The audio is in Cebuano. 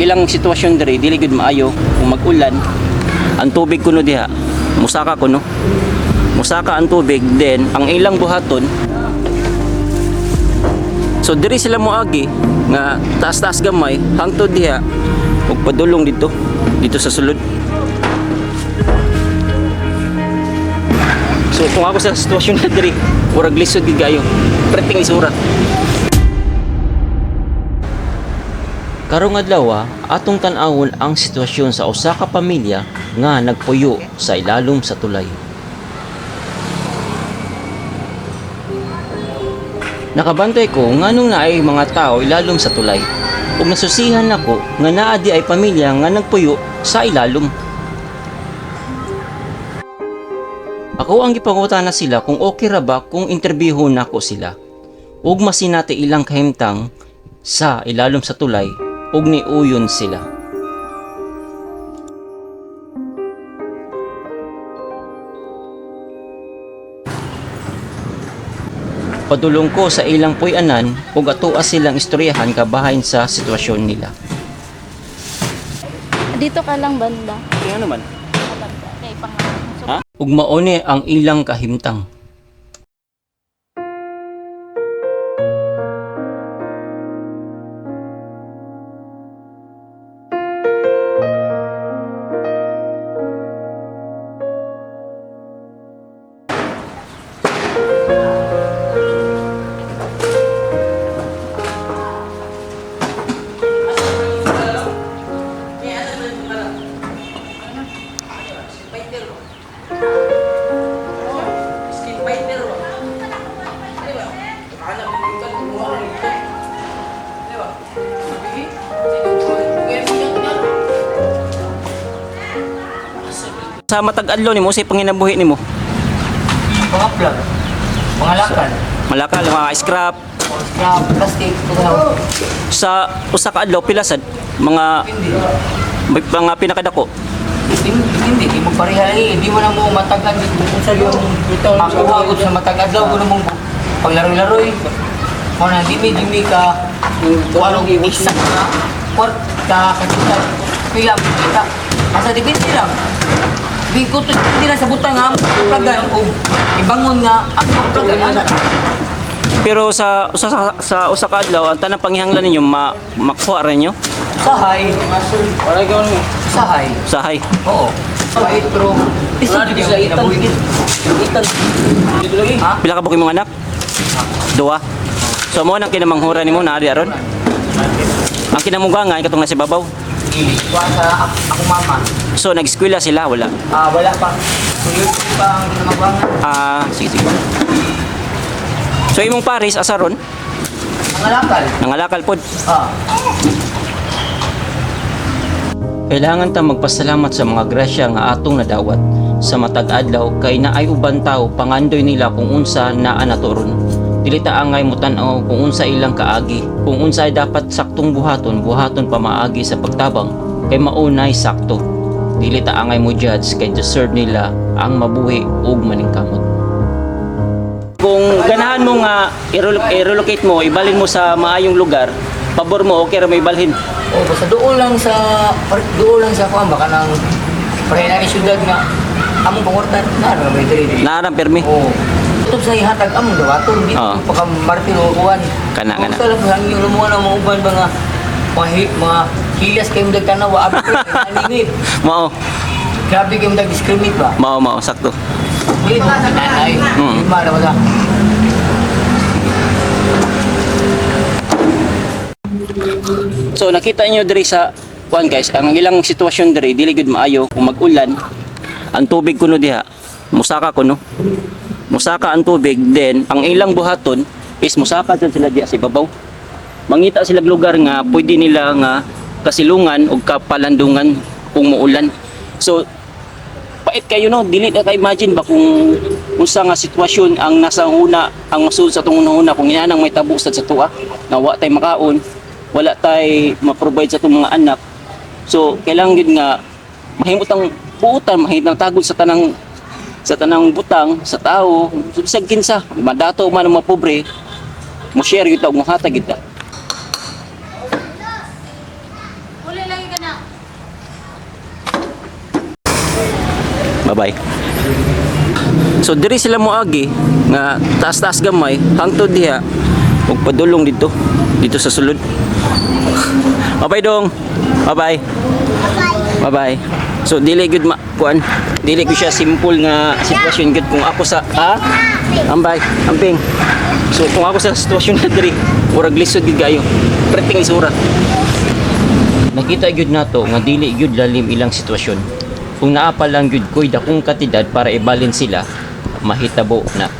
Ang ilang sitwasyon diri dili gud maayo kung mag-ulan. Ang tubig kuno diha, musaka kuno. Musaka ang tubig, then ang ilang buhaton. So diri sila moagi nga taas-taas gamay hangtod diha ug padulong dito dito sa sulod. So kung ako sa sitwasyon na diri, murag lisod gid kayo. Perting isura. Karong adlaw, atong tan-awon ang sitwasyon sa usa ka pamilya nga nagpuyo sa ilalom sa tulay. Nakabantay ko nganong naay mga tao ilalom sa tulay. Ug nasusihan nako nga naa di ay pamilya nga nagpuyo sa ilalom. Ako ang gipangutana sila kung okay ra ba kung interbyuhon nako sila. Ug masinati ilang kahimtang sa ilalom sa tulay ug niuyon sila. Padulong ko sa ilang puy-anan ug atoa silang istoryahan kabahin sa sitwasyon nila. Dito ka lang banda. Kaya naman. Banda. Kay pangalan. So, Ha? Ug maone ang ilang kahimtang. Sa matag adlaw nimo say panginabuhi nimo. Mga plug, mga lakal, Malakal mga scrap mga scrap, plastic, mga sa usa ka adlaw pila sad mga hindi. mga pinakadako. Hindi, hindi, di mo pareha eh. Hindi mo na mo matagan kung sa yung makuha ko sa matag adlaw ko namang paglaro-laro eh. Mo na di mi ka kung anong isa ka kwarta kajuta pila mo kita. Asa depende lang. Di ko to hindi lang sa butang nga plagan o ibangon nga ang plagan ana. Pero sa usa ka adlaw ang tanang panghihanglan ninyo makuha ra ninyo Sahay. Sahay. sahay. Oo. Kahit pero isa jud yung kinabuhi. Ha? Pila ka buok imong anak? Duha. So mo nang kinamanghura nimo naa di aron. Ang kinamugangan katong nasa babaw. Kuha sa akong mama. So nag-eskwela sila wala. Ah, wala pa. Tuloy pa ang kinamagwangan. Ah, sige sige. So imong pares asa ron? Ang alakal. Nangalakal pod. Ah. Kailangan ta magpasalamat sa mga grasya nga atong nadawat sa matag adlaw kay naay uban tawo pangandoy nila kung unsa naa naturon. Dili ta angay mo tan-aw kung unsa ilang kaagi, kung unsa ay dapat saktong buhaton, buhaton pamaagi sa pagtabang kay maunay sakto. Dili ta angay mo judge kay deserve nila ang mabuhi ug maningkamot. Kung ganahan mo nga i-relocate mo, ibalhin mo sa maayong lugar, pabor mo okay ra mo ibalhin. Oh, basta doon lang sa kuan baka nang pareha na ni syudad nga among pangortan na ano may diri. Naarang permi. Oh. Tutob sa ihatag among dawaton di pa ka Martin o kuan. Kana, kana. Sa lang ang yung lumuan ang mga uban ba nga mga, mga hilas kayo dag tanawa abi ko alingit. Mao. Grabe kayo dag discriminate ba? Mao mao sakto. Dili mo nanay. Lima na ba? So nakita niyo diri sa kuan guys, ang ilang sitwasyon diri dili gud maayo kung mag-ulan. Ang tubig kuno diha, musaka kuno. Musaka ang tubig, then ang ilang buhaton is musaka dyan sila diha sa ibabaw. Mangita sila og lugar nga pwede nila nga kasilungan o kapalandungan kung muulan. So pait kayo no, dili na ka imagine ba kung unsa nga sitwasyon ang nasa huna, ang masulod sa atong una kung inanang may tabo sad sa tuwa nga wa tay makaon, wala tay ma-provide sa atong mga anak. So kailangan gid nga mahimot ang buutan, mahimot ang tagod sa tanang butang, sa tao, bisag kinsa, madato man ang mga pobre, mo share gyud ta og mohatag gyud ta. Huli lang Bye-bye. So diri sila moagi nga taas-taas gamay hangtod diha ug padulong dito dito sa sulod. Bye-bye dong. Bye-bye. Bye-bye. So dili gyud ma kuan, dili ko siya simple nga sitwasyon gyud kung ako sa ha? Ambay, amping. So kung ako sa sitwasyon na diri, murag lisod gyud kayo. Perting lisura. Nakita gyud nato nga dili gyud lalim ilang sitwasyon. Kung naa pa lang gyud ko'y dakong katidad para ibalin sila, mahitabo na.